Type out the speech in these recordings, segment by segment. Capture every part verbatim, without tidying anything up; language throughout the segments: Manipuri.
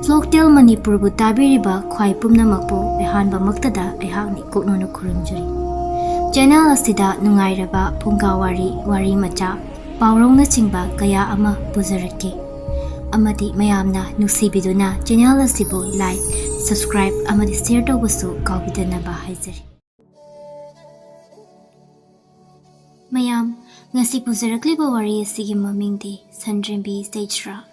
Folktale ꯃꯅꯤꯄꯨꯔꯕꯨ ꯇꯥꯕꯤꯔꯤꯕ ꯈ꯭ꯋꯥꯏ ꯄꯨꯝꯅꯃꯛꯄꯨ ꯑꯍꯥꯟꯕꯃꯛꯇꯗ ꯑꯩꯍꯥꯛꯅ ꯏꯀꯣꯛꯅꯧꯅ ꯈꯨꯔꯨꯝꯖꯔꯤ꯫ ꯆꯦꯅꯦꯜ ꯑꯁꯤꯗ ꯅꯨꯡꯉꯥꯏꯔꯕ ꯐꯨꯡꯒꯥ ꯋꯥꯔꯤ, ꯋꯥꯔꯤ ꯃꯆꯥ, ꯄꯥꯎꯔꯧꯅꯆꯤꯡꯕ ꯀꯌꯥ ꯑꯃ ꯄꯨꯖꯔꯛꯀꯦ꯫ ꯑꯃꯗꯤ ꯃꯌꯥꯝꯅ ꯅꯨꯡꯁꯤꯕꯤꯗꯨꯅ ꯆꯦꯅꯦꯜ ꯑꯁꯤꯕꯨ like, subscribe ꯑꯃꯗꯤ share ꯇꯧꯕꯁꯨ ꯀꯥꯎꯕꯤꯗꯅꯕ ꯍꯥꯏꯖꯔꯤ꯫ ꯃꯌꯥꯝ, ꯉꯁꯤ ꯄꯨꯖꯔꯛꯂꯤꯕ ꯋꯥꯔꯤ ꯑꯁꯤꯒꯤ ꯃꯃꯤꯡꯗꯤ ꯁꯟꯗ꯭ꯔꯦꯝꯕꯤ ꯆꯩꯁ꯭ꯔꯥ꯫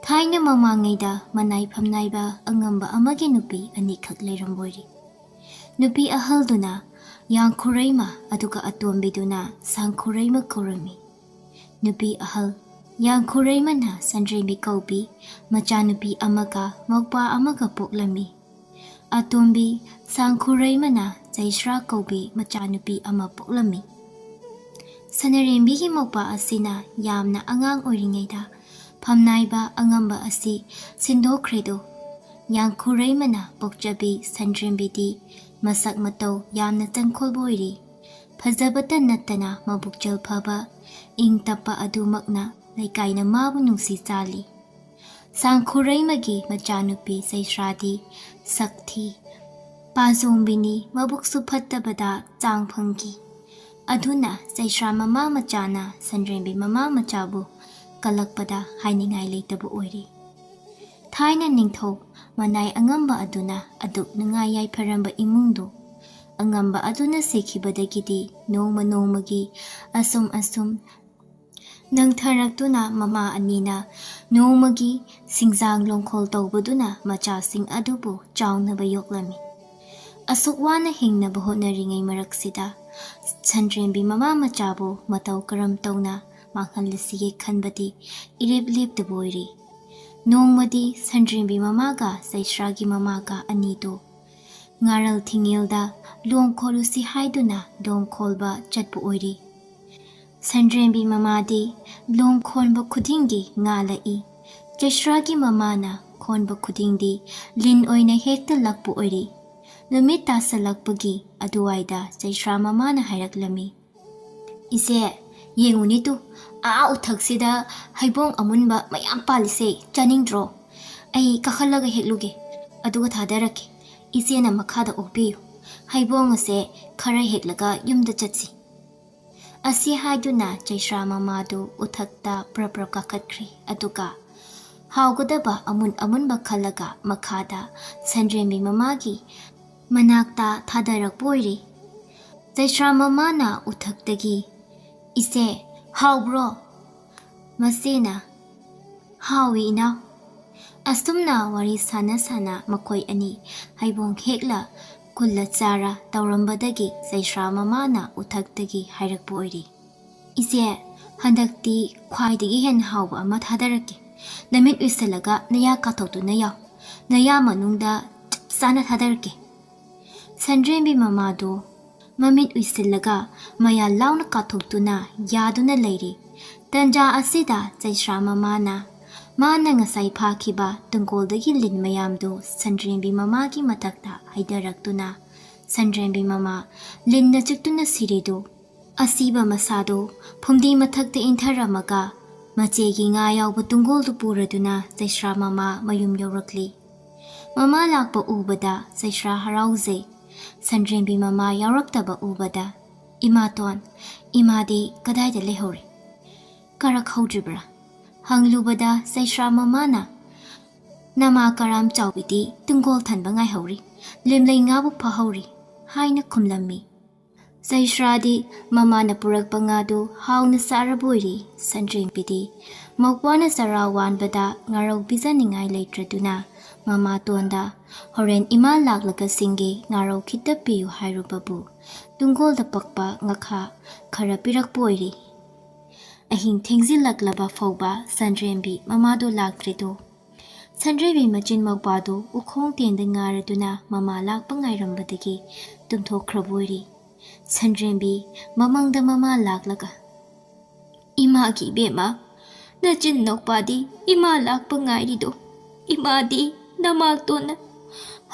ꯊꯥꯏꯅ ꯃꯃꯥꯡꯉꯩꯗ ꯃꯅꯥꯏ ꯐꯝꯅꯥꯏꯕ ꯑꯉꯝꯕ ꯑꯃꯒꯤ ꯅꯨꯄꯤ ꯑꯅꯤꯈꯛ ꯂꯩꯔꯝꯕꯣꯏꯔꯤ꯫ ꯅꯨꯄꯤ ꯑꯍꯜꯗꯨꯅ ꯌꯥꯡꯈꯨꯔꯩꯃ, ꯑꯗꯨꯒ ꯑꯇꯣꯝꯕꯤꯗꯨꯅ ꯁꯥꯡꯈꯨꯔꯩꯃ ꯀꯧꯔꯝꯃꯤ꯫ ꯅꯨꯄꯤ ꯑꯍꯜ ꯌꯥꯡꯈꯨꯔꯩꯃꯅ ꯁꯟꯗ꯭ꯔꯦꯝꯕꯤ ꯀꯧꯕꯤ ꯃꯆꯥꯅꯨꯄꯤ ꯑꯃꯒ ꯃꯧꯄ꯭ꯋꯥ ꯑꯃꯒ ꯄꯣꯛꯂꯝꯃꯤ꯫ ꯑꯇꯣꯝꯕꯤ ꯁꯥꯡꯈꯨꯔꯩꯃꯅ ꯆꯩꯁ꯭ꯔꯥ ꯀꯧꯕꯤ ꯃꯆꯥꯅꯨꯄꯤ ꯑꯃ ꯄꯣꯛꯂꯝꯃꯤ꯫ ꯁꯅꯔꯦꯝꯕꯤꯒꯤ ꯃꯧꯄ꯭ꯋꯥ ꯑꯁꯤꯅ ꯌꯥꯝꯅ ꯑꯉꯥꯡ ꯑꯣꯏꯔꯤꯉꯩꯗ ꯐꯝꯅꯥꯏꯕ ꯑꯉꯝꯕ ꯑꯁꯤ ꯁꯤꯟꯗꯣꯛꯈ꯭ꯔꯦꯗꯣ꯫ ꯌꯥꯡꯈꯨꯔꯩꯃꯅ ꯄꯣꯛꯆꯕꯤ ꯁꯟꯗ꯭ꯔꯦꯝꯕꯤꯗꯤ ꯃꯁꯛ ꯃꯇꯧ ꯌꯥꯝꯅ ꯇꯪꯈꯣꯜꯕ ꯑꯣꯏꯔꯤ꯫ ꯐꯖꯕꯇ ꯅꯠꯇꯅ ꯃꯕꯨꯛꯆꯦꯜ ꯐꯕ, ꯏꯪ ꯇꯞꯄ ꯑꯗꯨꯃꯛꯅ ꯂꯩꯀꯥꯏꯅ ꯃꯥꯕꯨ ꯅꯨꯡꯁꯤ ꯆꯥꯜꯂꯤ꯫ ꯁꯥꯡꯈꯨꯔꯩꯃꯒꯤ ꯃꯆꯥꯅꯨꯄꯤ ꯆꯩꯁ꯭ꯔꯥꯗꯤ ꯁꯛ ꯊꯤ, ꯄꯥꯖꯣꯝꯕꯤꯅꯤ, ꯃꯕꯨꯛꯁꯨ ꯐꯠꯇꯕꯗ ꯆꯥꯡ ꯐꯪꯈꯤ꯫ ꯑꯗꯨꯅ ꯆꯩꯁ꯭ꯔꯥ ꯃꯃꯥ ꯃꯆꯥꯅ ꯁꯟꯗ꯭ꯔꯦꯝꯕꯤ ꯃꯃꯥ ꯃꯆꯥꯕꯨ ꯀꯜꯂꯛꯄꯗ ꯍꯥꯏꯅꯤꯡꯉꯥꯏ ꯂꯩꯇꯕ ꯑꯣꯏꯔꯤ꯫ ꯊꯥꯏꯅ ꯅꯤꯡꯊꯧ ꯃꯅꯥꯏ ꯑꯉꯝꯕ ꯑꯗꯨꯅ ꯑꯗꯨꯛ ꯅꯨꯡꯉꯥꯏ ꯌꯥꯏꯐꯔꯝꯕ ꯏꯃꯨꯡꯗꯨ ꯑꯉꯝꯕ ꯑꯗꯨꯅ ꯁꯤꯈꯤꯕꯗꯒꯤꯗꯤ ꯅꯣꯡꯃ ꯅꯣꯡꯃꯒꯤ ꯑꯁꯨꯝ ꯑꯁꯨꯝ ꯅꯪꯊꯔꯛꯇꯨꯅ ꯃꯃꯥ ꯑꯅꯤꯅ ꯅꯣꯡꯃꯒꯤ ꯁꯤꯡꯖꯥꯡ ꯂꯣꯡꯈꯣꯜ ꯇꯧꯕꯗꯨꯅ ꯃꯆꯥꯁꯤꯡ ꯑꯗꯨꯕꯨ ꯆꯥꯎꯅꯕ ꯌꯣꯛꯂꯝꯃꯤ꯫ ꯑꯁꯨꯛ ꯋꯥꯅ ꯍꯤꯡꯅꯕ ꯍꯣꯠꯅꯔꯤꯉꯩ ꯃꯔꯛꯁꯤꯗ ꯁꯟꯗ꯭ꯔꯦꯝꯕꯤ ꯃꯃꯥ ꯃꯆꯥꯕꯨ ꯃꯇꯧ ꯀꯔꯝ ꯇꯧꯅ ꯃꯥꯡꯍꯜꯂꯁꯤꯒꯦ ꯈꯟꯕꯗꯤ ꯏꯔꯦꯞ ꯂꯦꯞꯇꯕ ꯑꯣꯏꯔꯤ꯫ ꯅꯣꯡꯃꯗꯤ ꯁꯟꯗ꯭ꯔꯦꯝꯕꯤ ꯃꯃꯥꯒ ꯆꯩꯁ꯭ꯔꯥꯒꯤ ꯃꯃꯥꯒ ꯑꯅꯤꯗꯨ ꯉꯥꯔꯜ ꯊꯤꯡꯉꯦꯜꯗ ꯂꯣꯡ ꯈꯣꯜꯂꯨꯁꯤ ꯍꯥꯏꯗꯨꯅ ꯂꯣꯡ ꯈꯣꯜꯕ ꯆꯠꯄ ꯑꯣꯏꯔꯤ꯫ ꯁꯟꯗ꯭ꯔꯦꯝꯕꯤ ꯃꯃꯥꯗꯤ ꯂꯣꯡ ꯈꯣꯟꯕ ꯈꯨꯗꯤꯡꯒꯤ ꯉꯥ ꯂꯛꯏ꯫ ꯆꯩꯁ꯭ꯔꯥꯒꯤ ꯃꯃꯥꯅ ꯈꯣꯟꯕ ꯈꯨꯗꯤꯡꯗꯤ ꯂꯤꯟ ꯑꯣꯏꯅ ꯍꯦꯛꯇ ꯂꯛꯄ ꯑꯣꯏꯔꯤ꯫ ꯅꯨꯃꯤꯠ ꯇꯥꯁꯜꯂꯛꯄꯒꯤ ꯑꯗꯨꯋꯥꯏꯗ ꯆꯩꯁ꯭ꯔꯥ ꯃꯃꯥꯅ ꯍꯥꯏꯔꯛꯂꯝꯃꯤ, "ꯏꯆꯦ, ꯌꯦꯡꯉꯨꯅꯦ ꯇꯨ, ꯑꯥ ꯎꯊꯛꯁꯤꯗ ꯍꯩꯕꯣꯡ ꯑꯃꯨꯟꯕ ꯃꯌꯥꯝ ꯄꯥꯜꯂꯤꯁꯦ, ꯆꯥꯅꯤꯡꯗ꯭ꯔꯣ? "ꯑꯩ ꯀꯥꯈꯠꯂꯒ ꯍꯦꯛꯂꯨꯒꯦ, ꯑꯗꯨꯒ ꯊꯥꯗꯔꯛꯀꯦ꯫ ꯏꯆꯦꯅ ꯃꯈꯥꯗ ꯑꯣꯛꯄꯤꯌꯨ꯫ ꯍꯩꯕꯣꯡ ꯑꯁꯦ ꯈꯔ ꯍꯦꯛꯂꯒ ꯌꯨꯝꯗ ꯆꯠꯁꯤ"꯫ ꯑꯁꯤ ꯍꯥꯏꯗꯨꯅ ꯆꯩꯁ꯭ꯔꯥ ꯃꯃꯥꯗꯨ ꯎꯊꯛꯇ ꯄ꯭ꯔꯞ ꯄ꯭ꯔꯞ ꯀꯥꯈꯠꯈ꯭ꯔꯦ꯫ ꯑꯗꯨꯒ ꯍꯥꯎꯒꯗꯕ ꯑꯃꯨꯟ ꯑꯃꯨꯟꯕ ꯈꯜꯂꯒ ꯃꯈꯥꯗ ꯁꯟꯗ꯭ꯔꯦꯝꯕꯤ ꯃꯃꯥꯒꯤ ꯃꯅꯥꯛꯇ ꯊꯥꯗꯔꯛꯄ ꯑꯣꯏꯔꯦ꯫ ꯆꯩꯁ꯭ꯔꯥ ꯃꯃꯥꯅ ꯎꯊꯛꯇꯒꯤ, "ꯏꯆꯦ, ꯍꯥꯎꯕ꯭ꯔꯣ?" ꯃꯆꯦꯅ, "ꯍꯥꯎꯏ, ꯏꯅꯥꯎ"꯫ ꯑꯁꯨꯝꯅ ꯋꯥꯔꯤ ꯁꯥꯟꯅ ꯁꯥꯟꯅ ꯃꯈꯣꯏ ꯑꯅꯤ ꯍꯩꯕꯣꯡ ꯍꯦꯛꯂ ꯈꯨꯜꯂ ꯆꯥꯔ ꯇꯧꯔꯝꯕꯗꯒꯤ ꯆꯩꯁ꯭ꯔꯥ ꯃꯃꯥꯅ ꯎꯊꯛꯇꯒꯤ ꯍꯥꯏꯔꯛꯄ ꯑꯣꯏꯔꯤ, "ꯏꯆꯦ, ꯍꯟꯗꯛꯇꯤ ꯈ꯭ꯋꯥꯏꯗꯒꯤ ꯍꯦꯟꯅ ꯍꯥꯎꯕ ꯑꯃ ꯊꯥꯗꯔꯛꯀꯦ꯫ ꯅꯃꯤꯠ ꯎꯏꯁꯜꯂꯒ ꯅꯌꯥ ꯀꯥꯊꯣꯛꯇꯨꯅ ꯌꯥꯎ꯫ ꯅꯌꯥ ꯃꯅꯨꯡꯗ ꯆꯞ ꯆꯥꯅ ꯊꯥꯗꯔꯛꯀꯦ"꯫ ꯁꯟꯗ꯭ꯔꯦꯝꯕꯤ ꯃꯃꯥꯗꯨ ꯃꯃꯤꯠ ꯎꯏꯁꯤꯜꯂꯒ ꯃꯌꯥ ꯂꯥꯎꯅ ꯀꯥꯊꯣꯛꯇꯨꯅ ꯌꯥꯗꯨꯅ ꯂꯩꯔꯤ꯫ ꯇꯟꯖꯥ ꯑꯁꯤꯗ ꯆꯩꯁ꯭ꯔꯥ ꯃꯃꯥꯅ ꯃꯥꯅ ꯉꯁꯥꯏ ꯐꯥꯈꯤꯕ ꯇꯨꯡꯒꯣꯜꯗꯒꯤ ꯂꯤꯟ ꯃꯌꯥꯝꯗꯨ ꯁꯟꯗ꯭ꯔꯦꯝꯕꯤ ꯃꯃꯥꯒꯤ ꯃꯊꯛꯇ ꯍꯩꯊꯔꯛꯇꯨꯅ, ꯁꯟꯗ꯭ꯔꯦꯝꯕꯤ ꯃꯃꯥ ꯂꯤꯟꯅ ꯆꯤꯛꯇꯨꯅ ꯁꯤꯔꯤꯗꯨ, ꯑꯁꯤꯕ ꯃꯁꯥꯗꯨ ꯐꯨꯝꯗꯤ ꯃꯊꯛꯇ ꯏꯟꯊꯔꯝꯃꯒ ꯃꯆꯦꯒꯤ ꯉꯥ ꯌꯥꯎꯕ ꯇꯨꯡꯒꯣꯜꯗꯨ ꯄꯨꯔꯗꯨꯅ ꯆꯩꯁ꯭ꯔꯥ ꯃꯃꯥ ꯃꯌꯨꯝ ꯌꯧꯔꯛꯂꯤ꯫ ꯃꯃꯥ ꯂꯥꯛꯄ ꯎꯕꯗ ꯆꯩꯁ꯭ꯔꯥ ꯍꯔꯥꯎꯖꯩ꯫ ꯁꯟꯗ꯭ꯔꯦꯝꯕꯤ ꯃꯃꯥ ꯌꯥꯎꯔꯛꯇꯕ ꯎꯕꯗ, "ꯏꯃꯥꯇꯣꯟ, ꯏꯃꯥꯗꯤ ꯀꯗꯥꯏꯗ ꯂꯩꯍꯧꯔꯦ? ꯀꯥꯔꯛꯍꯧꯗ꯭ꯔꯤꯕ꯭ꯔꯥ?" ꯍꯪꯂꯨꯕꯗ ꯆꯩꯁ꯭ꯔꯥ ꯃꯃꯥꯅ, "ꯅꯃꯥ ꯀꯔꯥꯝ ꯆꯥꯎꯕꯤꯗꯤ ꯇꯨꯡꯒꯣꯜ ꯊꯟꯕ ꯉꯥꯏꯍꯧꯔꯤ, ꯂꯤꯝꯂꯩ ꯉꯥꯕꯨ ꯐꯥꯍꯧꯔꯤ" ꯍꯥꯏꯅ ꯈꯨꯝꯂꯝꯃꯤ꯫ ꯆꯩꯁ꯭ꯔꯥꯗꯤ ꯃꯃꯥꯅ ꯄꯨꯔꯛꯄ ꯉꯥꯗꯨ ꯍꯥꯎꯅ ꯆꯥꯔꯕ ꯑꯣꯏꯔꯦ꯫ ꯁꯟꯗ꯭ꯔꯦꯝꯕꯤꯗꯤ ꯃꯧꯄ꯭ꯋꯥꯅ ꯆꯔꯥ ꯋꯥꯟꯕꯗ ꯉꯥꯔꯧ ꯄꯤꯖꯅꯤꯡꯉꯥꯏ ꯂꯩꯇ꯭ꯔꯗꯨꯅ ꯃꯃꯥꯇꯣꯟꯗ, "ꯍꯣꯔꯦꯟ ꯏꯃꯥ ꯂꯥꯛꯂꯒ ꯁꯤꯡꯒꯦ, ꯉꯥꯔꯧ ꯈꯤꯇ ꯄꯤꯌꯨ" ꯍꯥꯏꯔꯨꯕꯕꯨ ꯇꯨꯡꯒꯣꯜꯗ ꯄꯛꯄ ꯉꯥꯈꯥ ꯈꯔ ꯄꯤꯔꯛꯄ ꯑꯣꯏꯔꯦ꯫ ꯑꯍꯤꯡ ꯊꯦꯡꯖꯤꯜꯂꯛꯂꯕ ꯐꯥꯎꯕ ꯁꯟꯗ꯭ꯔꯦꯝꯕꯤ ꯃꯃꯥꯗꯣ ꯂꯥꯛꯇ꯭ꯔꯤꯗꯣ꯫ ꯁꯟꯗ꯭ꯔꯦꯝꯕꯤ ꯃꯆꯤꯟ ꯃꯧꯄꯥꯗꯨ ꯎꯈꯣꯡ ꯇꯦꯟꯗ ꯉꯥꯔꯗꯨꯅ ꯃꯃꯥ ꯂꯥꯛꯄ ꯉꯥꯏꯔꯝꯕꯗꯒꯤ ꯇꯨꯝꯊꯣꯛꯈ꯭ꯔꯕ ꯑꯣꯏꯔꯤ꯫ ꯁꯟꯗ꯭ꯔꯦꯝꯕꯤ ꯃꯃꯪꯗ ꯃꯃꯥ ꯂꯥꯛꯂꯒ, "ꯏꯃꯥꯒꯤ ꯏꯕꯦꯝꯃ, ꯅꯆꯤꯟ ꯅꯧꯄꯥꯗꯤ ꯏꯃꯥ ꯂꯥꯛꯄ ꯉꯥꯏꯔꯤꯗꯣ, ꯏꯃꯥꯗꯤ ꯅꯃꯥꯇꯣꯟꯅ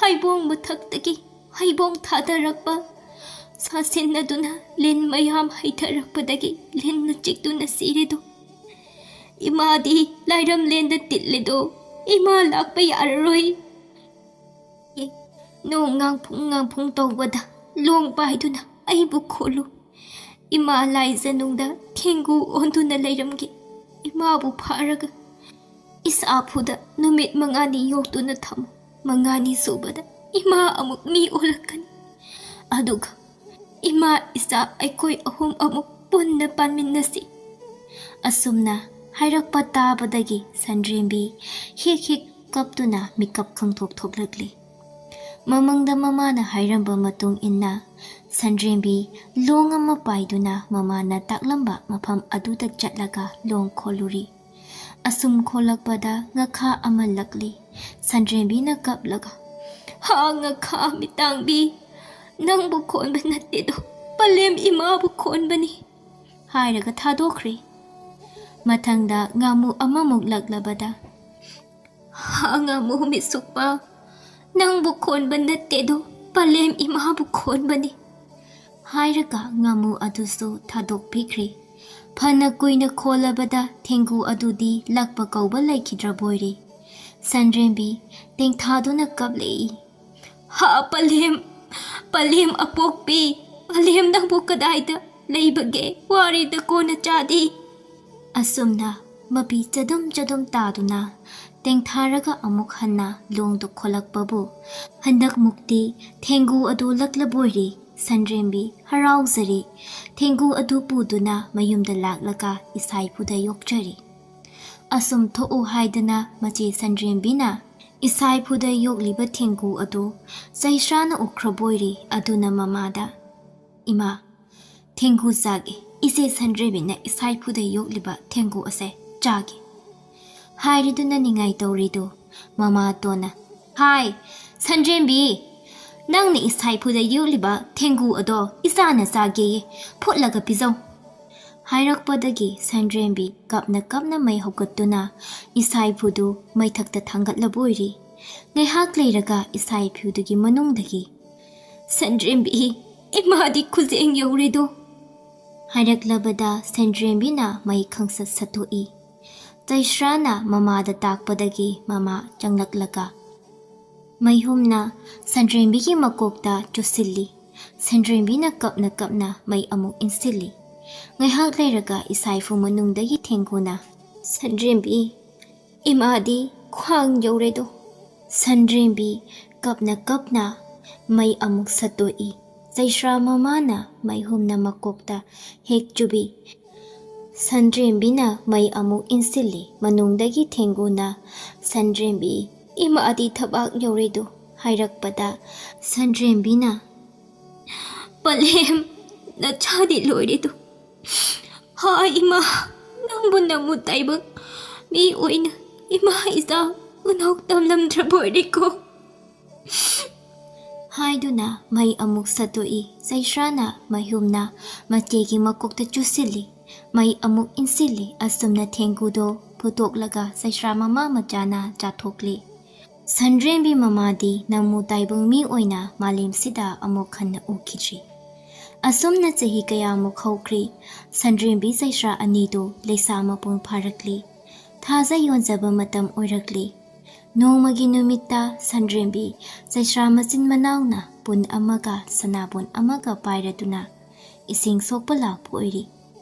ꯍꯩꯕꯣꯡ ꯃꯊꯛꯇꯒꯤ ꯍꯩꯕꯣꯡ ꯊꯥꯗꯔꯛꯄ ꯁꯥꯁꯤꯟꯅꯗꯨꯅ ꯂꯤꯟ ꯃꯌꯥꯝ ꯍꯩꯊꯔꯛꯄꯗꯒꯤ ꯂꯤꯟꯅ ꯆꯤꯛꯇꯨꯅ ꯁꯤꯔꯤꯗꯣ, ꯏꯃꯥꯗꯤ ꯂꯥꯏꯔꯝꯂꯦꯟꯗ ꯇꯤꯠꯂꯤꯗꯣ, ꯏꯃꯥ ꯂꯥꯛꯄ ꯌꯥꯔꯔꯣꯏ꯫ ꯑꯦ, ꯅꯣꯡ ꯉꯥꯡꯐꯨꯡ ꯉꯥꯡꯐꯨꯡ ꯇꯧꯕꯗ ꯂꯣꯡ ꯄꯥꯏꯗꯨꯅ ꯑꯩꯕꯨ ꯈꯣꯜꯂꯨ꯫ ꯏꯃꯥ ꯂꯥꯏꯖꯅꯨꯡꯗ ꯊꯦꯡꯒꯨ ꯑꯣꯟꯗꯨꯅ ꯂꯩꯔꯝꯒꯦ꯫ ꯏꯃꯥꯕꯨ ꯐꯥꯔꯒ ꯏꯁꯥꯐꯨꯗ ꯅꯨꯃꯤꯠ ꯃꯉꯥꯅꯤ ꯌꯣꯛꯇꯨꯅ ꯊꯝꯃꯨ꯫ ꯃꯉꯥꯅꯤ ꯁꯨꯕꯗ ꯏꯃꯥ ꯑꯃꯨꯛ ꯃꯤ ꯑꯣꯜꯂꯛꯀꯅꯤ꯫ ꯑꯗꯨꯒ ꯏꯃꯥ ꯏꯆꯥ ꯑꯩꯈꯣꯏ ꯑꯍꯨꯝ ꯑꯃꯨꯛ ꯄꯨꯟꯅ ꯄꯥꯟꯃꯤꯟꯅꯁꯤ꯫ ꯑꯁꯨꯝꯅ ꯍꯥꯏꯔꯛꯄ ꯇꯥꯕꯗꯒꯤ ꯁꯟꯗ꯭ꯔꯦꯝꯕꯤ ꯍꯦꯛ ꯍꯦꯛ ꯀꯞꯇꯨꯅ ꯃꯤꯀꯞ ꯈꯪꯊꯣꯛ ꯊꯣꯛꯂꯛꯂꯤ꯫ ꯃꯃꯪꯗ ꯃꯃꯥꯅ ꯍꯥꯏꯔꯝꯕ ꯃꯇꯨꯡ ꯏꯟꯅ ꯁꯟꯗ꯭ꯔꯦꯝꯕꯤ ꯂꯣꯡ ꯑꯃ ꯄꯥꯏꯗꯨꯅ ꯃꯃꯥꯅ ꯇꯥꯛꯂꯝꯕ ꯃꯐꯝ ꯑꯗꯨꯗ ꯆꯠꯂꯒ ꯂꯣꯡ ꯈꯣꯜꯂꯨꯔꯤ꯫ ꯑꯁꯨꯝ ꯈꯣꯜꯂꯛꯄꯗ ꯉꯥꯈꯥ ꯑꯃ ꯂꯛꯂꯤ꯫ ꯁꯟꯗ꯭ꯔꯦꯝꯕꯤꯅ ꯀꯞꯂꯒ, "ꯍꯥ, ꯉꯥꯈꯥ ꯃꯤꯇꯥꯡꯕꯤ, ꯅꯪꯕꯨ ꯈꯣꯟꯕ ꯅꯠꯇꯦꯗꯣ, ꯄꯂꯦꯝ ꯏꯃꯥꯕꯨ ꯈꯣꯟꯕꯅꯤ" ꯍꯥꯏꯔꯒ ꯊꯥꯗꯣꯛꯈ꯭ꯔꯦ꯫ ꯃꯊꯪꯗ ꯉꯥꯃꯨ ꯑꯃꯃꯨꯛ ꯂꯛꯂꯕꯗ, "ꯍꯥ, ꯉꯥꯃꯨ ꯃꯤꯠꯁꯨꯛꯄ, ꯅꯪꯕꯨ ꯈꯣꯟꯕ ꯅꯠꯇꯦꯗꯣ, ꯄꯂꯦꯝ ꯏꯃꯥꯕꯨ ꯈꯣꯟꯕꯅꯤ" ꯍꯥꯏꯔꯒ ꯉꯥꯃꯨ ꯑꯗꯨꯁꯨ ꯊꯥꯗꯣꯛꯄꯤꯈ꯭ꯔꯦ꯫ ꯐꯅ ꯀꯨꯏꯅ ꯈꯣꯜꯂꯕꯗ ꯊꯦꯡꯒꯨ ꯑꯗꯨꯗꯤ ꯂꯛꯄ ꯀꯧꯕ ꯂꯩꯈꯤꯗ꯭ꯔꯕꯣꯏꯔꯦ꯫ ꯁꯟꯗ꯭ꯔꯦꯝꯕꯤ ꯇꯦꯡꯊꯥꯗꯨꯅ ꯀꯞꯂꯛꯏ꯫ "ꯍꯥ, ꯄꯂꯦꯝ, ꯄꯂꯦꯝ ꯑꯄꯣꯛꯄꯤ, ꯄꯂꯦꯝ ꯅꯪꯕꯨ ꯀꯗꯥꯏꯗ ꯂꯩꯕꯒꯦ? ꯋꯥꯔꯤꯗ ꯀꯣꯟꯅ ꯆꯥꯗꯤ" ꯑꯁꯨꯝꯅ ꯃꯄꯤ ꯆꯗꯨꯝ ꯆꯗꯨꯝ ꯇꯥꯗꯨꯅ ꯇꯦꯡꯊꯥꯔꯒ ꯑꯃꯨꯛ ꯍꯟꯅ ꯂꯣꯡꯗ ꯈꯣꯂꯛꯄꯕꯨ ꯍꯟꯗꯛꯃꯨꯛꯇꯤ ꯊꯦꯡꯒꯨ ꯑꯗꯨ ꯂꯛꯂꯕꯣꯏꯔꯦ꯫ ꯁꯟꯗ꯭ꯔꯦꯝꯕꯤ ꯍꯔꯥꯎꯖꯔꯦ꯫ ꯊꯦꯡꯒꯨ ꯑꯗꯨ ꯄꯨꯗꯨꯅ ꯃꯌꯨꯝꯗ ꯂꯥꯛꯂꯒ ꯏꯁꯥꯏꯐꯨꯗ ꯌꯣꯛꯆꯔꯦ꯫ ꯑꯁꯨꯝ ꯊꯣꯛꯎ ꯍꯥꯏꯗꯅ ꯃꯆꯦ ꯁꯟꯗ꯭ꯔꯦꯝꯕꯤꯅ ꯏꯁꯥꯏꯐꯨꯗ ꯌꯣꯛꯂꯤꯕ ꯊꯦꯡꯒꯨ ꯑꯗꯨ ꯆꯩꯁ꯭ꯔꯥꯅ ꯎꯈ꯭ꯔꯕꯣꯏꯔꯦ꯫ ꯑꯗꯨꯅ ꯃꯃꯥꯗ, "ꯏꯃꯥ, ꯊꯦꯡꯒꯨ ꯆꯥꯒꯦ꯫ ꯏꯆꯦ ꯁꯟꯗ꯭ꯔꯦꯝꯕꯤꯅ ꯏꯁꯥꯏꯐꯨꯗ ꯌꯣꯛꯂꯤꯕ ꯊꯦꯡꯒꯨ ꯑꯁꯦ ꯆꯥꯒꯦ" ꯍꯥꯏꯔꯤꯗꯨꯅ ꯅꯤꯡꯉꯥꯏ ꯇꯧꯔꯤꯗꯨ ꯃꯃꯥꯇꯣꯟꯅ, "ꯍꯥꯏ, ꯁꯟꯗ꯭ꯔꯦꯝꯕꯤ, ꯅꯪꯅ ꯏꯁꯥꯏꯐꯨꯗ ꯌꯣꯛꯂꯤꯕ ꯊꯦꯡꯒꯨ ꯑꯗꯣ ꯏꯆꯥꯅ ꯆꯥꯒꯦꯌꯦ, ꯐꯨꯠꯂꯒ ꯄꯤꯖꯧ" ꯍꯥꯏꯔꯛꯄꯗꯒꯤ ꯁꯟꯗ꯭ꯔꯦꯝꯕꯤ ꯀꯞꯅ ꯀꯞꯅ ꯃꯩ ꯍꯧꯒꯠꯇꯨꯅ ꯏꯁꯥꯏꯐꯨꯗꯨ ꯃꯩꯊꯛꯇ ꯊꯥꯡꯒꯠꯂꯕ ꯑꯣꯏꯔꯤ꯫ ꯉꯥꯏꯍꯥꯛ ꯂꯩꯔꯒ ꯏꯁꯥꯏꯐꯨꯗꯨꯒꯤ ꯃꯅꯨꯡꯗꯒꯤ, "ꯁꯟꯗ꯭ꯔꯦꯝꯕꯤ, ꯏꯃꯥꯗꯤ ꯈꯨꯖꯦꯡ ꯌꯧꯔꯦꯗꯣ" ꯍꯥꯏꯔꯛꯂꯕꯗ ꯁꯟꯗ꯭ꯔꯦꯝꯕꯤꯅ ꯃꯩ ꯈꯪꯁꯠ ꯁꯠꯇꯣꯛꯏ꯫ ꯆꯩꯁ꯭ꯔꯥꯅ ꯃꯃꯥꯗ ꯇꯥꯛꯄꯗꯒꯤ ꯃꯃꯥ ꯆꯪꯂꯛꯂꯒ ꯃꯩꯍꯨꯝꯅ ꯁꯟꯗ꯭ꯔꯦꯝꯕꯤꯒꯤ ꯃꯀꯣꯛꯇ ꯆꯨꯁꯤꯜꯂꯤ꯫ ꯁꯟꯗ꯭ꯔꯦꯝꯕꯤꯅ ꯀꯞꯅ ꯀꯞꯅ ꯃꯩ ꯑꯃꯨꯛ ꯏꯟꯁꯤꯜꯂꯤ꯫ ꯉꯥꯏꯍꯥꯛ ꯂꯩꯔꯒ ꯏꯁꯥꯏꯐꯨ ꯃꯅꯨꯡꯗꯒꯤ ꯊꯦꯡꯒꯨꯅ, "ꯁꯟꯗ꯭ꯔꯦꯝꯕꯤ, ꯏꯃꯥꯗꯤ ꯈ꯭ꯋꯥꯡ ꯌꯧꯔꯦꯗꯣ!" ꯁꯟꯗ꯭ꯔꯦꯝꯕꯤ ꯀꯞꯅ ꯀꯞꯅ ꯃꯩ ꯑꯃꯨꯛ ꯁꯠꯇꯣꯛꯏ꯫ ꯆꯩꯁ꯭ꯔꯥ ꯃꯃꯥꯅ ꯃꯩꯍꯨꯝꯅ ꯃꯀꯣꯛꯇ ꯍꯦꯛ ꯆꯨꯕꯤ꯫ ꯁꯟꯗ꯭ꯔꯦꯝꯕꯤꯅ ꯃꯩ ꯑꯃꯨꯛ ꯏꯟꯁꯤꯜꯂꯤ꯫ ꯃꯅꯨꯡꯗꯒꯤ ꯊꯦꯡꯒꯨꯅ, "ꯁꯟꯗ꯭ꯔꯦꯝꯕꯤ, ꯏꯃꯥꯗꯤ ꯊꯕꯥꯛ ꯌꯧꯔꯦꯗꯣ!" ꯍꯥꯏꯔꯛꯄꯗ ꯁꯟꯗ꯭ꯔꯦꯝꯕꯤꯅ, "ꯄꯂꯦꯝ, ꯅꯆꯥꯗꯤ ꯂꯣꯏꯔꯦꯗꯣ! ꯍꯥ ꯏꯃꯥ, ꯅꯪꯕꯨ ꯅꯃꯨ ꯇꯥꯏꯕꯪ ꯃꯤ ꯑꯣꯏꯅ ꯏꯃꯥ ꯏꯆꯥ ꯎꯅꯧ ꯇꯝꯂꯝꯗ꯭ꯔꯕ ꯑꯣꯏꯔꯦꯀꯣ!" ꯍꯥꯏꯗꯨꯅ ꯃꯩ ꯑꯃꯨꯛ ꯁꯠꯇꯣꯛꯏ꯫ ꯆꯩꯁ꯭ꯔꯥꯅ ꯃꯩꯍꯨꯝꯅ ꯃꯆꯦꯒꯤ ꯃꯀꯣꯛꯇ ꯆꯨꯁꯤꯜꯂꯤ꯫ ꯃꯩ ꯑꯃꯨꯛ ꯏꯟꯁꯤꯜꯂꯤ꯫ ꯑꯁꯨꯝꯅ ꯊꯦꯡꯒꯨꯗꯣ ꯐꯨꯠꯇꯣꯛꯂꯒ ꯆꯩꯁ꯭ꯔꯥ ꯃꯃꯥ ꯃꯆꯥꯅ ꯆꯥꯊꯣꯛꯂꯤ꯫ ꯁꯟꯗ꯭ꯔꯦꯝꯕꯤ ꯃꯃꯥꯗꯤ ꯅꯃꯨ ꯇꯥꯏꯕꯪ ꯃꯤ ꯑꯣꯏꯅ ꯃꯥꯂꯦꯝꯁꯤꯗ ꯑꯃꯨꯛ ꯍꯟꯅ ꯎꯈꯤꯗ꯭ꯔꯤ꯫ ꯑꯁꯨꯝꯅ ꯆꯍꯤ ꯀꯌꯥꯃꯨꯛ ꯍꯧꯈ꯭ꯔꯤ꯫ ꯁꯟꯗ꯭ꯔꯦꯝꯕꯤ ꯆꯩꯁ꯭ꯔꯥ ꯑꯅꯤꯗꯨ ꯂꯩꯁꯥ ꯃꯄꯨꯡ ꯐꯥꯔꯛꯂꯤ꯫ ꯊꯥꯖ ꯌꯣꯟꯖꯕ ꯃꯇꯝ ꯑꯣꯏꯔꯛꯂꯤ꯫ ꯅꯣꯡꯃꯒꯤ ꯅꯨꯃꯤꯠꯇ ꯁꯟꯗ꯭ꯔꯦꯝꯕꯤ ꯆꯩꯁ꯭ꯔꯥ ꯃꯆꯤꯟ ꯃꯅꯥꯎꯅ ꯄꯨꯟ ꯑꯃꯒ ꯁꯅꯥꯕꯨꯟ ꯑꯃꯒ ꯄꯥꯏꯔꯗꯨꯅ ꯏꯁꯤꯡ ꯁꯣꯛꯄ ꯂꯥꯛꯄ ꯑꯣꯏꯔꯤ꯫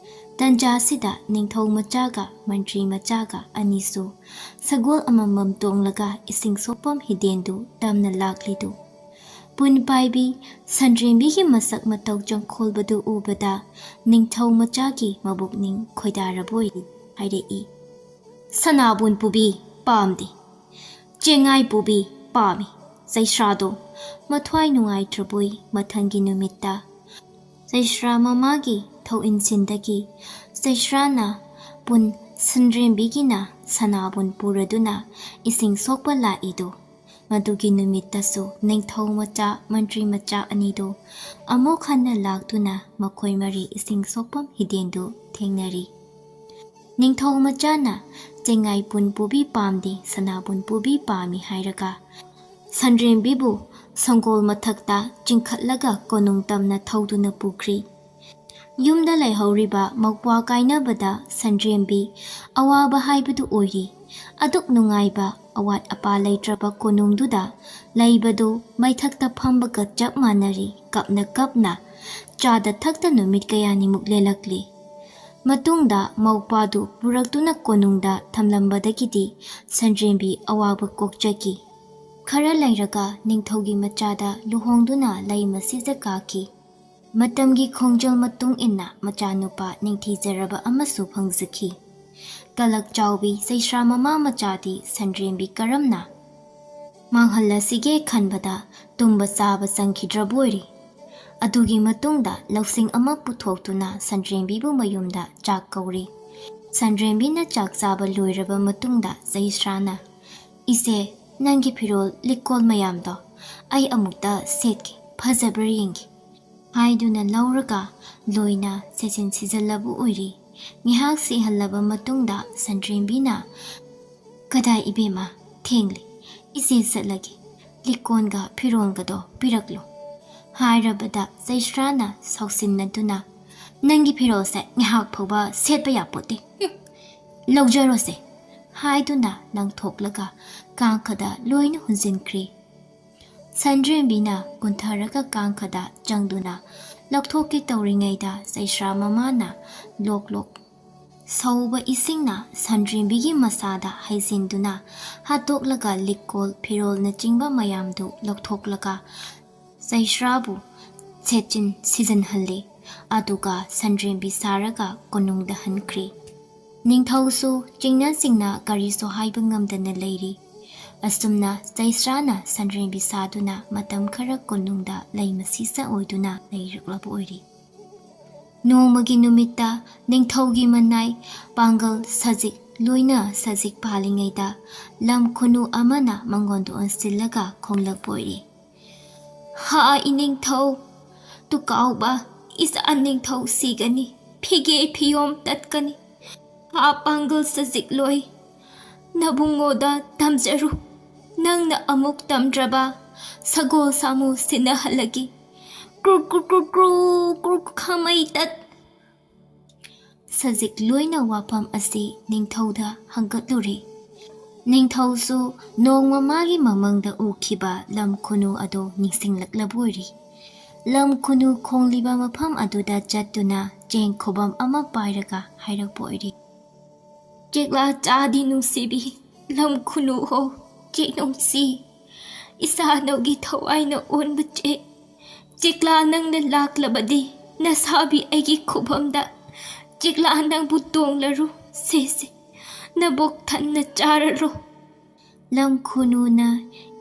ꯇꯟꯖꯥꯁꯤꯗ ꯅꯤꯡꯊꯧ ꯃꯆꯥꯒ ꯃꯟꯇ꯭ꯔꯤ ꯃꯆꯥꯒ ꯑꯅꯤꯁꯨ ꯁꯒꯣꯜ ꯑꯃꯃꯝ ꯇꯣꯡꯂꯒ ꯏꯁꯤꯡ ꯁꯣꯛꯐꯝ ꯍꯤꯗꯦꯟꯗꯨ ꯇꯝꯅ ꯂꯥꯛꯂꯤꯗꯨ ꯄꯨꯟ ꯄꯥꯏꯕꯤ ꯁꯟꯗ꯭ꯔꯦꯝꯕꯤꯒꯤ ꯃꯁꯛ ꯃꯇꯧ ꯆꯪꯈꯣꯜꯕꯗꯨ ꯎꯕꯗ ꯅꯤꯡꯊꯧ ꯃꯆꯥꯒꯤ ꯃꯕꯨꯛꯅꯤꯡ ꯈꯣꯏꯗꯥꯔꯕꯣꯏ ꯍꯥꯏꯔꯛꯏ꯫ "ꯁꯅꯥꯕꯨꯟ ꯄꯨꯕꯤ ꯄꯥꯝꯗꯦ, ꯆꯦꯡꯉꯥꯏ ꯄꯨꯕꯤ ꯄꯥꯝꯃꯤ꯫ ꯆꯩꯁ꯭ꯔꯥꯗꯣ ꯃꯊ꯭ꯋꯥꯏ ꯅꯨꯡꯉꯥꯏꯇ꯭ꯔꯕꯣꯏ ꯃꯊꯪꯒꯤ ꯅꯨꯃꯤꯠꯇ ꯆꯩꯁ꯭ꯔꯥ ꯃꯃꯥꯒꯤ ꯊꯧ ꯏꯟꯁꯤꯟꯗꯒꯤ ꯆꯩꯁ꯭ꯔꯥꯅ ꯄꯨꯟ ꯁꯟꯗ꯭ꯔꯦꯝꯕꯤꯒꯤꯅ ꯁꯅꯥꯕꯨꯟ ꯄꯨꯔꯗꯨꯅ ꯏꯁꯤꯡ ꯁꯣꯛꯄ ꯂꯥꯛꯏꯗꯣ ꯃꯗꯨꯒꯤ ꯅꯨꯃꯤꯠꯇꯁꯨ ꯅꯤꯡꯊꯧ ꯃꯆꯥ ꯃꯟꯇ꯭ꯔꯤ ꯃꯆꯥ ꯑꯅꯤꯗꯨ ꯑꯃꯨꯛ ꯍꯟꯅ ꯂꯥꯛꯇꯨꯅ ꯃꯈꯣꯏ ꯃꯔꯤ ꯏꯁꯤꯡ ꯁꯣꯛꯐꯝ ꯍꯤꯗꯦꯟꯗꯨ ꯊꯦꯡꯅꯔꯤ꯫ ꯅꯤꯡꯊꯧ ꯃꯆꯥꯅ ꯆꯦꯡꯉꯥꯏ ꯄꯨꯟ ꯄꯨꯕꯤ ꯄꯥꯝꯗꯦ, ꯁꯅꯥꯕꯨꯟ ꯄꯨꯕꯤ ꯄꯥꯝꯃꯤ ꯍꯥꯏꯔꯒ ꯁꯟꯗ꯭ꯔꯦꯝꯕꯤꯕꯨ ꯁꯪꯒꯣꯜ ꯃꯊꯛꯇ ꯆꯤꯡꯈꯠꯂꯒ ꯀꯣꯅꯨꯡ ꯇꯝꯅ ꯊꯧꯗꯨꯅ ꯄꯨꯈ꯭ꯔꯤ꯫ ꯌꯨꯝꯗ ꯂꯩꯍꯧꯔꯤꯕ ꯃꯧꯄ꯭ꯋꯥ ꯀꯥꯏꯅꯕꯗ ꯁꯟꯗ꯭ꯔꯦꯝꯕꯤ ꯑꯋꯥꯕ ꯍꯥꯏꯕꯗꯨ ꯑꯣꯏꯔꯤ꯫ ꯑꯗꯨꯛ ꯅꯨꯡꯉꯥꯏꯕ, ꯑꯋꯥꯠ ꯑꯄꯥ ꯂꯩꯇ꯭ꯔꯕ ꯀꯣꯅꯨꯡꯗꯨꯗ ꯂꯩꯕꯗꯨ ꯃꯩꯊꯛꯇ ꯐꯝꯕꯒ ꯆꯞ ꯃꯥꯟꯅꯔꯤ꯫ ꯀꯞꯅ ꯀꯞꯅ ꯆꯥꯗ ꯊꯛꯇ ꯅꯨꯃꯤꯠ ꯀꯌꯥꯅꯤꯃꯨꯛ ꯂꯦꯜꯂꯛꯂꯤ꯫ ꯃꯇꯨꯡꯗ ꯃꯧꯄ꯭ꯋꯥꯗꯨ ꯄꯨꯔꯛꯇꯨꯅ ꯀꯣꯅꯨꯡꯗ ꯊꯝꯂꯝꯕꯗꯒꯤꯗꯤ ꯁꯟꯗ꯭ꯔꯦꯝꯕꯤ ꯑꯋꯥꯕ ꯀꯣꯛꯆꯈꯤ꯫ ꯈꯔ ꯂꯩꯔꯒ ꯅꯤꯡꯊꯧꯒꯤ ꯃꯆꯥꯗ ꯂꯨꯍꯣꯡꯗꯨꯅ ꯂꯩ ꯃꯁꯤꯗ ꯀꯥꯈꯤ꯫ ꯃꯇꯝꯒꯤ ꯈꯣꯡꯖꯦꯜ ꯃꯇꯨꯡ ꯏꯟꯅ ꯃꯆꯥꯅꯨꯄꯥ ꯅꯤꯡꯊꯤꯖꯔꯕ ꯑꯃꯁꯨ ꯐꯪꯖꯈꯤ꯫ ꯀꯂꯛ ꯆꯥꯎꯕꯤ ꯆꯩꯁ꯭ꯔꯥ ꯃꯃꯥ ꯃꯆꯥꯗꯤ ꯁꯟꯗ꯭ꯔꯦꯝꯕꯤ ꯀꯔꯝꯅ ꯃꯥꯡꯍꯜꯂꯁꯤꯒꯦ ꯈꯟꯕꯗ ꯇꯨꯝꯕ ꯆꯥꯕ ꯆꯪꯈꯤꯗ꯭ꯔꯕꯣꯏꯔꯤ꯫ ꯑꯗꯨꯒꯤ ꯃꯇꯨꯡꯗ ꯂꯧꯁꯤꯡ ꯑꯃ ꯄꯨꯊꯣꯛꯇꯨꯅ ꯁꯟꯗ꯭ꯔꯦꯝꯕꯤꯕꯨ ꯃꯌꯨꯝꯗ ꯆꯥꯛ ꯀꯧꯔꯤ꯫ ꯁꯟꯗ꯭ꯔꯦꯝꯕꯤꯅ ꯆꯥꯛ ꯆꯥꯕ ꯂꯣꯏꯔꯕ ꯃꯇꯨꯡꯗ ꯆꯩꯁ꯭ꯔꯥꯅ, "ꯏꯆꯦ, ꯅꯪꯒꯤ ꯐꯤꯔꯣꯜ ꯂꯤꯛꯀꯣꯜ ꯃꯌꯥꯝꯗꯣ ꯑꯩ ꯑꯃꯨꯛꯇ ꯁꯦꯠꯀꯦ, ꯐꯖꯕ꯭ꯔꯥ ꯌꯦꯡꯒꯦ" ꯍꯥꯏꯗꯨꯅ ꯂꯧꯔꯒ ꯂꯣꯏꯅ ꯁꯦꯠꯆꯤꯟ ꯁꯤꯖꯜꯂꯕ ꯑꯣꯏꯔꯤ꯫ ꯉꯥꯏꯍꯥꯛ ꯁꯤꯍꯜꯂꯕ ꯃꯇꯨꯡꯗ ꯁꯟꯗ꯭ꯔꯦꯝꯕꯤꯅ, "ꯀꯗꯥꯏ ꯏꯕꯦꯝꯃ, ꯊꯦꯡꯂꯦ, ꯏꯆꯦ ꯆꯠꯂꯒꯦ, ꯂꯤꯛꯀꯣꯟꯒ ꯐꯤꯔꯣꯜꯒꯗꯣ ꯄꯤꯔꯛꯂꯣ" ꯍꯥꯏꯔꯕꯗ ꯆꯩꯁ꯭ꯔꯥꯅ ꯁꯥꯎꯁꯤꯟꯅꯗꯨꯅ, "ꯅꯪꯒꯤ ꯐꯤꯔꯣꯜꯁꯦ ꯉꯥꯏꯍꯥꯛ ꯐꯥꯎꯕ ꯁꯦꯠꯄ ꯌꯥꯄꯣꯠꯇꯦ꯫ ꯍꯨꯝ, ꯂꯧꯖꯔꯣꯁꯦ" ꯍꯥꯏꯗꯨꯅ ꯂꯪꯊꯣꯛꯂꯒ ꯀꯥꯡꯈꯗ ꯂꯣꯏꯅ ꯍꯨꯟꯖꯤꯟꯈ꯭ꯔꯦ꯫ ꯁꯟꯗ꯭ꯔꯦꯝꯕꯤꯅ ꯀꯨꯟꯊꯔꯒ ꯀꯥꯡꯈꯗ ꯆꯪꯗꯨꯅ ꯂꯧꯊꯣꯛꯀꯦ ꯇꯧꯔꯤꯉꯩꯗ ꯆꯩꯁ꯭ꯔꯥ ꯃꯃꯥꯅ ꯂꯣꯛ ꯂꯣꯛ ꯁꯧꯕ ꯏꯁꯤꯡꯅ ꯁꯟꯗ꯭ꯔꯦꯝꯕꯤꯒꯤ ꯃꯁꯥꯗ ꯍꯩꯖꯤꯟꯗꯨꯅ ꯍꯥꯠꯇꯣꯛꯂꯒ ꯂꯤꯛꯀꯣꯜ ꯐꯤꯔꯣꯜꯅꯆꯤꯡꯕ ꯃꯌꯥꯝꯗꯨ ꯂꯧꯊꯣꯛꯂꯒ ꯆꯩꯁ꯭ꯔꯥꯕꯨ ꯁꯦꯠꯆꯤꯟ ꯁꯤꯖꯤꯟꯍꯜꯂꯤ꯫ ꯑꯗꯨꯒ ꯁꯟꯗ꯭ꯔꯦꯝꯕꯤ ꯁꯥꯔꯒ ꯀꯣꯅꯨꯡꯗ ꯍꯟꯈ꯭ꯔꯤ꯫ ꯅꯤꯡꯊꯧꯁꯨ ꯆꯤꯡꯅ ꯆꯤꯡꯅ ꯀꯔꯤꯁꯨ ꯍꯥꯏꯕ ꯉꯝꯗꯅ ꯂꯩꯔꯤ꯫ ꯑꯁꯨꯝꯅ ꯆꯩꯁ꯭ꯔꯥꯅ ꯁꯟꯗ꯭ꯔꯦꯝꯕꯤ ꯁꯥꯗꯨꯅ ꯃꯇꯝ ꯈꯔ ꯀꯣꯅꯨꯡꯗ ꯂꯩ ꯃꯁꯤꯁ ꯑꯣꯏꯗꯨꯅ ꯂꯩꯔꯛꯂꯕ ꯑꯣꯏꯔꯤ꯫ ꯅꯣꯡꯃꯒꯤ ꯅꯨꯃꯤꯠꯇ ꯅꯤꯡꯊꯧꯒꯤ ꯃꯅꯥꯏ ꯄꯥꯡꯒꯜ ꯁꯖꯤꯛ ꯂꯣꯏꯅ ꯁꯖꯤꯛ ꯄꯥꯜꯂꯤꯉꯩꯗ ꯂꯝ ꯈꯨꯅꯨ ꯑꯃꯅ ꯃꯉꯣꯟꯗ ꯑꯣꯟꯁꯤꯜꯂꯒ ꯈꯣꯡꯂꯛꯄ ꯑꯣꯏꯔꯤ꯫ "ꯍꯥ ꯏꯅꯤꯡꯊꯧ, ꯇꯨꯀꯥꯎꯕ ꯏꯆꯥ ꯅꯤꯡꯊꯧ ꯁꯤꯒꯅꯤ, ꯐꯤꯒꯦ ꯐꯤꯌꯣꯝ ꯇꯠꯀꯅꯤ꯫ ꯍꯥ ꯄꯥꯡꯒꯜ ꯁꯖꯤꯛꯂꯣꯏ, ꯅꯕꯨꯡꯉꯣꯗ ꯇꯝꯖꯔꯨ꯫ ꯅꯪꯅ ꯑꯃꯨꯛ ꯇꯝꯗ꯭ꯔꯕ ꯁꯒꯣꯜ ꯁꯥꯃꯨ ꯁꯤꯟꯅꯍꯜꯂꯒꯦ꯫ ꯀ꯭ꯔꯨꯛ ꯀ꯭ꯔꯨꯛ ꯀ꯭ꯔꯨꯛ ꯀ꯭ꯔꯨꯛ ꯀ꯭ꯔꯨꯛ ꯈꯥꯃꯩ ꯇꯠ" ꯁꯖꯤꯛ ꯂꯣꯏꯅ ꯋꯥꯐꯝ ꯑꯁꯤ ꯅꯤꯡꯊꯧꯗ ꯍꯪꯒꯠꯂꯨꯔꯦ꯫ ꯅꯤꯡꯊꯧꯁꯨ ꯅꯣꯡꯃ ꯃꯥꯒꯤ ꯃꯃꯪꯗ ꯎꯈꯤꯕ ꯂꯝ ꯈꯨꯅꯨ ꯑꯗꯨ ꯅꯤꯡꯁꯤꯡꯂꯛꯂꯕ ꯑꯣꯏꯔꯤ꯫ ꯂꯝ ꯈꯨꯅꯨ ꯈꯣꯡꯂꯤꯕ ꯃꯐꯝ ꯑꯗꯨꯗ ꯆꯠꯇꯨꯅ ꯆꯦꯡ ꯈꯨꯕꯝ ꯑꯃ ꯄꯥꯏꯔꯒ ꯍꯥꯏꯔꯛꯄ ꯑꯣꯏꯔꯤ꯫ "ꯆꯦꯛꯂꯥ ꯆꯥꯗꯤ ꯅꯨꯡꯁꯤꯕꯤ, ꯂꯝ ꯈꯨꯅꯨ ꯍꯣ, ꯆꯦꯛ ꯅꯨꯡꯁꯤ, ꯏꯁꯥ ꯅꯧꯒꯤ ꯊꯋꯥꯏꯅ ꯑꯣꯟꯕ ꯆꯦꯛ꯫ ꯆꯦꯛꯂꯥ ꯅꯪꯅ ꯂꯥꯛꯂꯕꯗꯤ ꯅꯁꯥꯕꯤ ꯑꯩꯒꯤ ꯈꯨꯕꯝꯗ ꯆꯦꯛꯂꯥ ꯅꯪꯕꯨ ꯇꯣꯡꯂꯔꯨ, ꯁꯦꯁꯦ, ꯅꯕꯨꯛ ꯊꯟꯅ ꯆꯥꯔꯔꯣ꯫" ꯂꯝ ꯈꯨꯅꯨꯅ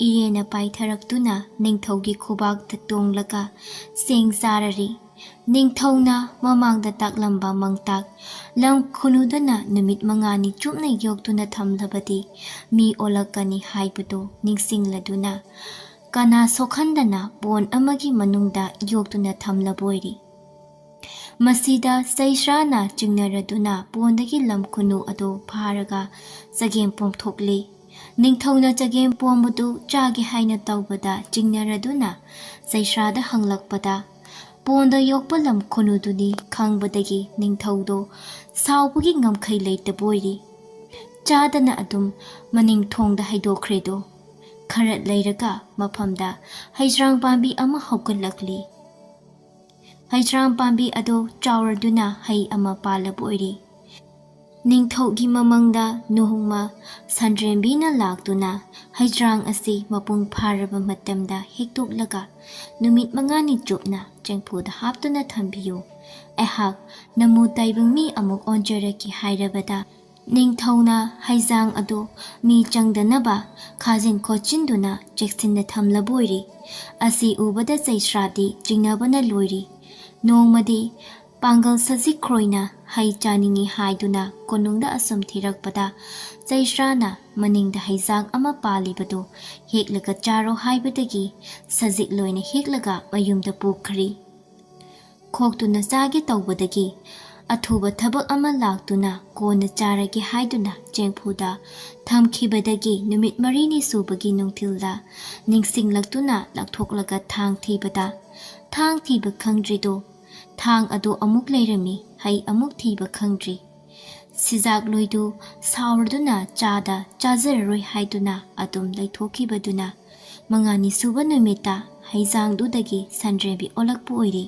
ꯏꯔꯦꯅ ꯄꯥꯏꯊꯔꯛꯇꯨꯅ ꯅꯤꯡꯊꯧꯒꯤ ꯈꯨꯕꯥꯛꯇ ꯇꯣꯡꯂꯒ ꯆꯦꯡ ꯆꯥꯔꯔꯤ꯫ ꯅꯤꯡꯊꯧꯅ ꯃꯃꯥꯡꯗ ꯇꯥꯛꯂꯝꯕ ꯃꯪꯇꯥꯛ ꯂꯝ ꯈꯨꯅꯨꯗꯅ ꯅꯨꯃꯤꯠ ꯃꯉꯥꯅꯤ ꯆꯨꯞꯅ ꯌꯣꯛꯇꯨꯅ ꯊꯝꯂꯕꯗꯤ ꯃꯤ ꯑꯣꯜꯂꯛꯀꯅꯤ ꯍꯥꯏꯕꯗꯨ ꯅꯤꯡꯁꯤꯡꯂꯗꯨꯅ ꯀꯅꯥ ꯁꯣꯛꯍꯟꯗꯅ ꯄꯣꯟ ꯑꯃꯒꯤ ꯃꯅꯨꯡꯗ ꯌꯣꯛꯇꯨꯅ ꯊꯝꯂꯕ ꯑꯣꯏꯔꯤ꯫ ꯃꯁꯤꯗ ꯆꯩꯁ꯭ꯔꯥꯅ ꯆꯤꯡꯅꯔꯗꯨꯅ ꯄꯣꯟꯗꯒꯤ ꯂꯝ ꯈꯨꯅꯨ ꯑꯗꯨ ꯐꯥꯔꯒ ꯆꯒꯦꯝ ꯄꯣꯝꯊꯣꯛꯂꯤ꯫ ꯅꯤꯡꯊꯧꯅ ꯆꯒꯦꯝ ꯄꯣꯝꯕꯗꯨ ꯆꯥꯒꯦ ꯍꯥꯏꯅ ꯇꯧꯕꯗ ꯆꯤꯡꯅꯔꯗꯨꯅ ꯆꯩꯁ꯭ꯔꯥꯗ ꯍꯪꯂꯛꯄꯗ ꯄꯣꯟꯗ ꯌꯣꯛꯄ ꯂꯝ ꯈꯨꯅꯨꯗꯨꯅꯤ ꯈꯪꯕꯗꯒꯤ ꯅꯤꯡꯊꯧꯗꯣ ꯁꯥꯎꯕꯒꯤ ꯉꯝꯈꯩ ꯂꯩꯇꯕ ꯑꯣꯏꯔꯤ꯫ ꯆꯥꯗꯅ ꯑꯗꯨꯝ ꯃꯅꯤꯡ ꯊꯣꯡꯗ ꯍꯩꯗꯣꯛꯈ꯭ꯔꯦꯗꯣ꯫ ꯈꯔ ꯂꯩꯔꯒ ꯃꯐꯝꯗ ꯍꯩꯖ꯭ꯔꯥꯡ ꯄꯥꯝꯕꯤ ꯑꯃ ꯍꯧꯒꯠꯂꯛꯂꯤ꯫ ꯍꯩꯖ꯭ꯔꯥꯡ ꯄꯥꯝꯕꯤ ꯑꯗꯨ ꯆꯥꯎꯔꯗꯨꯅ ꯍꯩ ꯑꯃ ꯄꯥꯜꯂꯕ ꯑꯣꯏꯔꯤ꯫ ꯅꯤꯡꯊꯧꯒꯤ ꯃꯃꯪꯗ ꯅꯣꯡꯃ ꯁꯟꯗ꯭ꯔꯦꯝꯕꯤꯅ ꯂꯥꯛꯇꯨꯅ ꯍꯩꯖ꯭ꯔꯥꯡ ꯑꯁꯤ ꯃꯄꯨꯡ ꯐꯥꯔꯕ ꯃꯇꯝꯗ ꯍꯦꯛꯇꯣꯛꯂꯒ ꯅꯨꯃꯤꯠ ꯃꯉꯥꯅꯤ ꯆꯨꯞꯅ ꯆꯦꯡꯐꯨꯗ ꯍꯥꯞꯇꯨꯅ ꯊꯝꯕꯤꯌꯨ꯫ ꯑꯩꯍꯥꯛ ꯅꯃꯨ ꯇꯥꯏꯕꯪ ꯃꯤ ꯑꯃꯨꯛ ꯑꯣꯟꯖꯔꯛꯀꯦ ꯍꯥꯏꯔꯕꯗ ꯅꯤꯡꯊꯧꯅ ꯍꯩꯖꯥꯡ ꯑꯗꯨ ꯃꯤ ꯆꯪꯗꯅꯕ ꯈꯥꯖꯤꯟ ꯈꯣꯠꯆꯤꯟꯗꯨꯅ ꯆꯦꯛꯁꯤꯟꯅ ꯊꯝꯂꯕ ꯑꯣꯏꯔꯤ꯫ ꯑꯁꯤ ꯎꯕꯗ ꯆꯩꯁ꯭ꯔꯥꯗꯤ ꯆꯤꯡꯅꯕꯅ ꯂꯣꯏꯔꯤ꯫ ꯅꯣꯡꯃꯗꯤ ꯄꯥꯡꯒꯜ ꯁꯖꯤꯛꯈ꯭ꯔꯣꯏꯅ ꯍꯩ ꯆꯥꯅꯤꯡꯏ ꯍꯥꯏꯗꯨꯅ ꯀꯣꯅꯨꯡꯗ ꯑꯁꯨꯝ ꯊꯤꯔꯛꯄꯗ ꯆꯩꯁ꯭ꯔꯥꯅ ꯃꯅꯤꯡꯗ ꯍꯩꯖꯥꯡ ꯑꯃ ꯄꯥꯜꯂꯤꯕꯗꯨ ꯍꯦꯛꯂꯒ ꯆꯥꯔꯣ ꯍꯥꯏꯕꯗꯒꯤ ꯁꯖꯤꯛ ꯂꯣꯏꯅ ꯍꯦꯛꯂꯒ ꯃꯌꯨꯝꯗ ꯄꯨꯈ꯭ꯔꯤ꯫ ꯈꯣꯛꯇꯨꯅ ꯆꯥꯒꯦ ꯇꯧꯕꯗꯒꯤ ꯑꯊꯨꯕ ꯊꯕꯛ ꯑꯃ ꯂꯥꯛꯇꯨꯅ ꯀꯣꯟꯅ ꯆꯥꯔꯒꯦ ꯍꯥꯏꯗꯨꯅ ꯆꯦꯡꯐꯨꯗ ꯊꯝꯈꯤꯕꯗꯒꯤ ꯅꯨꯃꯤꯠ ꯃꯔꯤꯅꯤ ꯁꯨꯕꯒꯤ ꯅꯨꯡꯊꯤꯜꯗ ꯅꯤꯡꯁꯤꯡꯂꯛꯇꯨꯅ ꯂꯧꯊꯣꯛꯂꯒ ꯊꯥꯡ ꯊꯤꯕꯗ ꯊꯥꯡ ꯊꯤꯕ ꯈꯪꯗ꯭ꯔꯤꯗꯣ ꯊꯥꯡ ꯑꯗꯨ ꯑꯃꯨꯛ ꯂꯩꯔꯝꯃꯤ ꯍꯩ ꯑꯃꯨꯛ ꯊꯤꯕ ꯈꯪꯗ꯭ꯔꯤ꯫ ꯁꯤꯖꯥꯛꯂꯣꯏꯗꯨ ꯁꯥꯎꯔꯗꯨꯅ ꯆꯥꯗ ꯆꯥꯖꯔꯔꯣꯏ ꯍꯥꯏꯗꯨꯅ ꯑꯗꯨꯝ ꯂꯩꯊꯣꯛꯈꯤꯕꯗꯨꯅ, ꯃꯉꯥꯅꯤ ꯁꯨꯕ ꯅꯨꯃꯤꯠꯇ ꯍꯩꯖꯥꯡꯗꯨꯗꯒꯤ ꯁꯟꯗ꯭ꯔꯦꯝꯕꯤ ꯑꯣꯜꯂꯛꯄ ꯑꯣꯏꯔꯤ꯫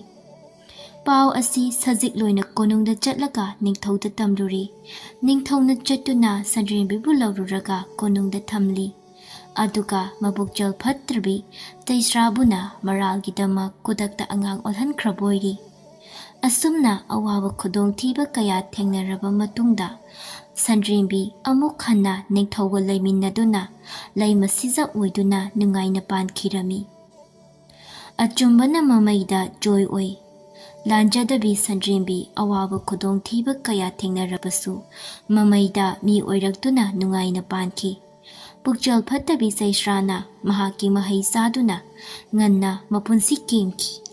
ꯄꯥꯎ ꯑꯁꯤ ꯁꯖꯤꯛꯂꯣꯏꯅ ꯀꯣꯅꯨꯡꯗ ꯆꯠꯂꯒ ꯅꯤꯡꯊꯧꯗ ꯇꯝꯂꯨꯔꯤ꯫ ꯅꯤꯡꯊꯧꯅ ꯆꯠꯇꯨꯅ ꯁꯟꯗ꯭ꯔꯦꯝꯕꯤꯕꯨ ꯂꯧꯔꯨꯔꯒ ꯀꯣꯅꯨꯡꯗ ꯊꯝꯂꯤ꯫ ꯑꯗꯨꯒ ꯃꯕꯨꯛꯆꯦꯜ ꯐꯠꯇ꯭ꯔꯕꯤ ꯆꯩꯁ꯭ꯔꯥꯕꯨꯅ ꯃꯔꯥꯜꯒꯤꯗꯃꯛ ꯈꯨꯗꯛꯇ ꯑꯉꯥꯡ ꯑꯣꯜꯍꯟꯈ꯭ꯔꯕ ꯑꯣꯏꯔꯤ꯫ ꯑꯁꯨꯝꯅ ꯑꯋꯥꯕ ꯈꯨꯗꯣꯡꯊꯤꯕ ꯀꯌꯥ ꯊꯦꯡꯅꯔꯕ ꯃꯇꯨꯡꯗ, ꯁꯟꯗ꯭ꯔꯦꯝꯕꯤ ꯑꯃꯨꯛ ꯍꯟꯅ ꯅꯤꯡꯊꯧꯒ ꯂꯩꯃꯤꯟꯅꯗꯨꯅ ꯂꯩꯃ ꯁꯤꯖ ꯑꯣꯏꯗꯨꯅ ꯅꯨꯡꯉꯥꯏꯅ ꯄꯥꯟꯈꯤꯔꯝꯃꯤ꯫ ꯑꯆꯨꯝꯕꯅ ꯃꯃꯩꯗ ꯖꯣꯏ ꯑꯣꯏ꯫ ꯂꯥꯟꯖꯗꯕꯤ ꯁꯟꯗ꯭ꯔꯦꯝꯕꯤ ꯑꯋꯥꯕ ꯈꯨꯗꯣꯡꯊꯤꯕ ꯀꯌꯥ ꯊꯦꯡꯅꯔꯕꯁꯨ ꯃꯃꯩꯗ ꯃꯤ ꯑꯣꯏꯔꯛꯇꯨꯅ ꯅꯨꯡꯉꯥꯏꯅ ꯄꯥꯟꯈꯤ꯫ ꯄꯨꯛꯆꯦꯜ ꯐꯠꯇꯕꯤ ꯆꯩꯁ꯭ꯔꯥꯅ ꯃꯍꯥꯛꯀꯤ ꯃꯍꯩ ꯆꯥꯗꯨꯅ ꯉꯟꯅ ꯃꯄꯨꯟꯁꯤ ꯀꯦꯟꯈꯤ꯫